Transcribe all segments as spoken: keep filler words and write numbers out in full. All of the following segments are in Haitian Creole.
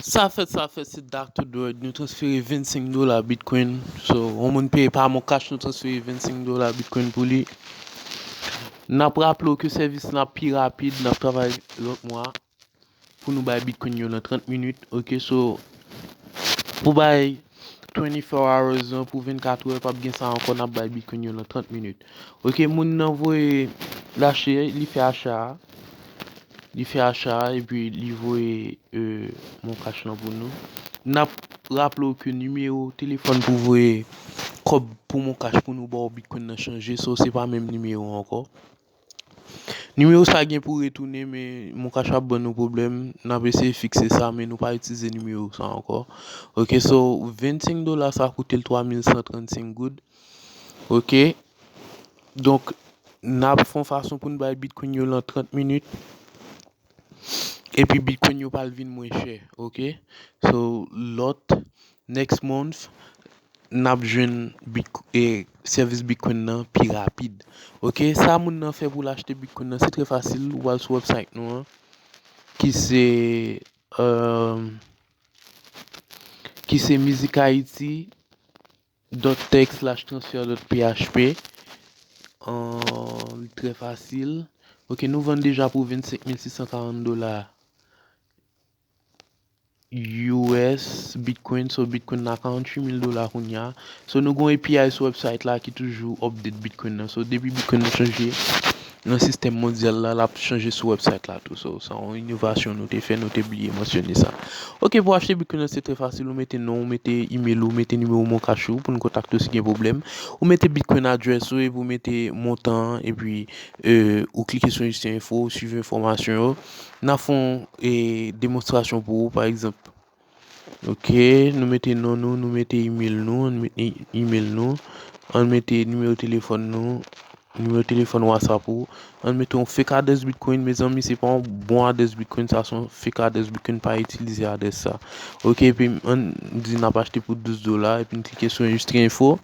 Sa fèt, sa fèt, se Doctor Droid. Nou transfere vennsenk dola Bitcoin. So, yon moun peye pa MonCash, nou transfere vennsenk dola Bitcoin pou li. N ap raple w ke sèvis lan ap pi rapid, n ap travay lòt mwa pou nou bay Bitcoin yo nan trant minit. Ok, so, pou bay twenty-four hours lan, pou vennkat è, p ap gen sa ankò, n ap bay Bitcoin yo nan trant minit. Ok, moun nan voye lache, li fè acha a. Li fè acha a, epi li voye, euh, MonCash lan pou nou. N ap raple w ke nimewo telefòn pou voye kòb pou MonCash pou nou ba w Bitcoin nan chanje, so se pa menm nimewo ankò. Nimewo sa gen pou retounen, men MonCash ap ban nou pwoblèm. N ap eseye fikse sa, men nou pa itilize nimewo sa ankò. Ok, so vennsenk dola sa koute l twa mil san trannsenk goud. Ok. Donk, n ap fè yon fason pou n bay Bitcoin yo lan trant minit. Epi Bitcoin yo pral vin mwen chè, ok? So, lòt, next month, n ap jwenn Bitc-, e, sèvis Bitcoin nan pi rapid. Ok, sa moun nan fè pou l achte Bitcoin nan, se trè fasil, ou al sou website nou an, ki se, euh, ki se Music Haiti dot tech slash transfer dot php. An, li trè fasil. Ok, nou vann deja pou vennsenk mil sis san karant dola U S Bitcoin. So, Bitcoin nan karanntuit mil dola kounye a. So, nou gon A P I sou website la ki toujou update Bitcoin nan. So, depi Bitcoin nan chanje nan sistèm mondyal la, l ap chanje sou website la tou. So, sa yon inovasyon nou te fè, nou te bliye mansyone sa. Ok, pou achte Bitcoin nan, se trè fasil. Ou mete non, ou mete email ou, ou mete nimewo MonCash ou pou n kontakte w si gen pwoblèm. Ou mete Bitcoin address ou, epi ou mete montan an, epi, euh, ou klike sou enjistre enfo, ou swiv enfòmasyon yo. N a fè yon, e, demonstrasyon pou ou, pa egzanp. Ok, nou mete non nou, nou mete email nou, ann mete email nou, ann mete nimewo telefòn nou, nimewo telefòn WhatsApp ou, ann mete yon fake adrès Bitcoin, mezanmi, se pa yon bon adrès Bitcoin, sa se yon fake adrès Bitcoin, pa itilize adrès sa. Ok, epi ann di n ap achte pou douz dola, epi n klike sou enjistre enfo.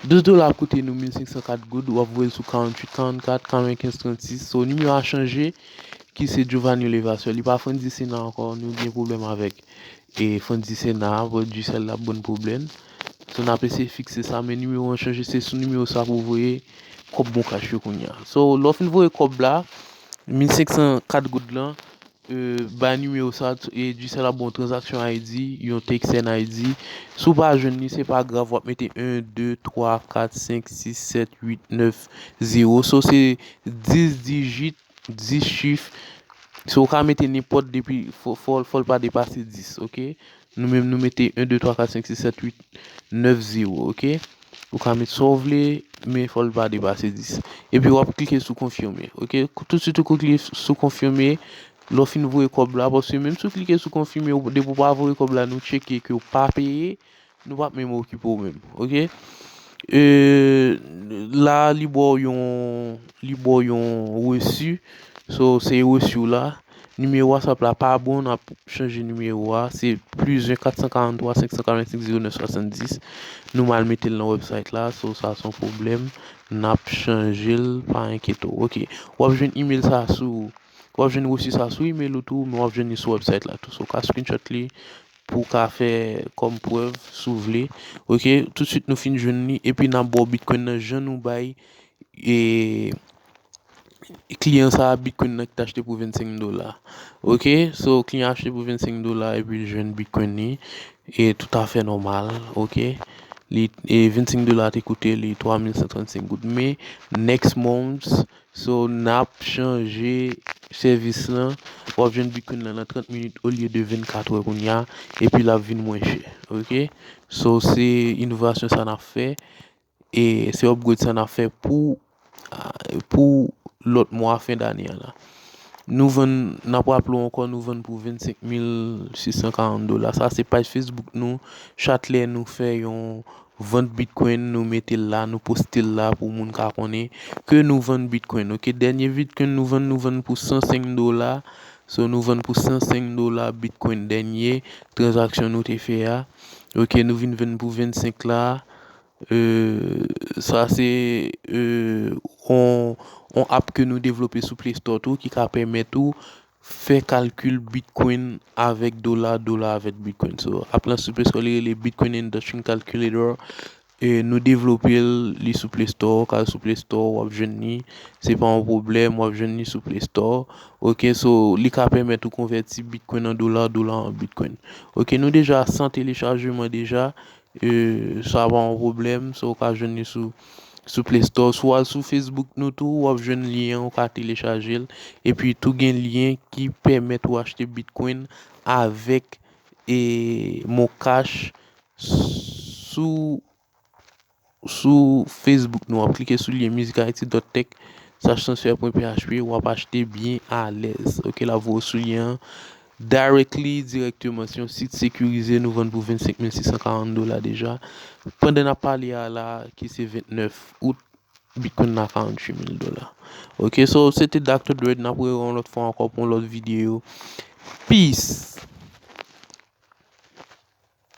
Douz dola ap koute nou mil senk san kat goud, w ap voye l sou karanntuit karannkat, karannkenz trannsis. So, nimewo a chanje, ki se Giovanni Levasseur. Li pa Frandy Sena ankò, nou gen pwoblèm avèk, e, Frandy Sena, bon, Digicel la ap ban n pwoblèm. So, n ap eseye fikse sa, men nimewo an chanje, se sou nimewo sa pou voye kòb MonCash yo kounye a. So, lè w fin voye kòb la, mil senk san kat goud lan, euh, bay nimewo sa, e, Digicel ap ba w yon transaction I D, yon T X N I D. Si w pa jwenn li, se pa grav, w ap mete en, de, twa, kat, senk, sis, sèt, uit, nèf, zewo. So, se dis dijit, dis chif. So, ou ka mete nenpòt depi, fò, fò, fò l pa depase dis, ok? Nou menm, nou mete en, de, twa, kat, senk, sis, sèt, uit, nèf, zewo, ok? Ou ka met sa w vle, men fò l pa depase dis. Epi w ap klike sou konfime, ok? Tousuit ou klike sou konfime, lè w fin voye kòb la, paske menm si w klike sou konfime, ou, depi w pa voye kòb la, nou tcheke ke w pa peye, nou p ap menm okipe w menm, ok? E, la, li ba w yon, li ba w yon resi, so, se resi w la. Nimewo WhatsApp la pa bon, n ap chanje nimewo a. Se plis en kat san karannntwa senk san karannsenk zewo nèf swasanndis. Nou mal mete l nan website la, so sa se yon pwoblèm. N ap chanje l, pa enkyete w. Ok. W ap jwenn email sa sou, w ap jwenn resi sa sou email ou tou, men w ap jwenn li sou website la tou. So, w ka screenshot li pou w ka fè kòm prèv, si w vle. Ok, tousuit nou fin jwenn li, epi n ap ba w Bitcoin nan jan nou bay, e, kliyan sa a Bitcoin nan ki t achte pou vennsenk dola. Ok, so kliyan achte pou vennsenk dola epi l jwenn Bitcoin li, e toutafè nòmal, ok. Li, e vennsenk dola te koute li twa mil san trannsenk goud. Men, next month, so n ap chanje sèvis lan. W ap jwenn Bitcoin lan nan trant minit olye de vennkat è kounye a, epi l ap vin mwen chè, ok. So se inovasyon sa n ap fè. E se upgrade sa n ap fè pou, pou lòt mwa fen dane a la. Nou vann, n ap raple w ankò, nou vann pou vennsenk mil sis san karant dola. Sa se paj Facebook nou. Chak lè nou fè yon vant Bitcoin, nou mete l la, nou poste l la pou moun ka konnen ke nou vann Bitcoin. Ok, dènye Bitcoin nou vann, nou vann pou san senk dola. So, nou vann pou san senk dola Bitcoin, dènye tranzaksyon nou te fè a. Ok, nou vin vann pou vennsenk la. Euh, sa se, euh, on, on app ke nou devlope sou Play Store tou ki ka pèmèt ou fè kalkil Bitcoin avèk dola, dola avèk Bitcoin. So, app lan sou Play Store, li rele Bitcoin Induction Calculator. E nou devlope l, li sou Play Store, ou ka al sou Play Store, w ap jwenn li. Se pa yon pwoblèm, w ap jwenn li sou Play Store. Ok, so, li ka pèmèt ou konvèti Bitcoin an dola, dola an Bitcoin. Ok, nou deja san telechajeman deja. E, sa pa yon pwoblèm, so, ou ka jwenn li sou, sou Play Store. Si w al sou Facebook nou tou, w ap jwenn lyen an, ou ka telechaje l. Epi tou gen lyen ki pèmèt ou achte Bitcoin avèk e Moncash sou, sou Facebook nou. W ap klike sou lyen music I T dot tech slash transfer point P H P, w ap achte byen alèz. Ok, l ap voye w sou lyen an directly, dirèkteman. Se yon sit sekirize, nou vann pou vennsenk mil sis san karant dola deja. Pandan n ap pale a la, ki se vennèf out, Bitcoin la karanntuit mil dola. Ok, so se te Doctor Dread, n ap rewè yon lòt fwa ankò pou yon lòt videyo. Peace!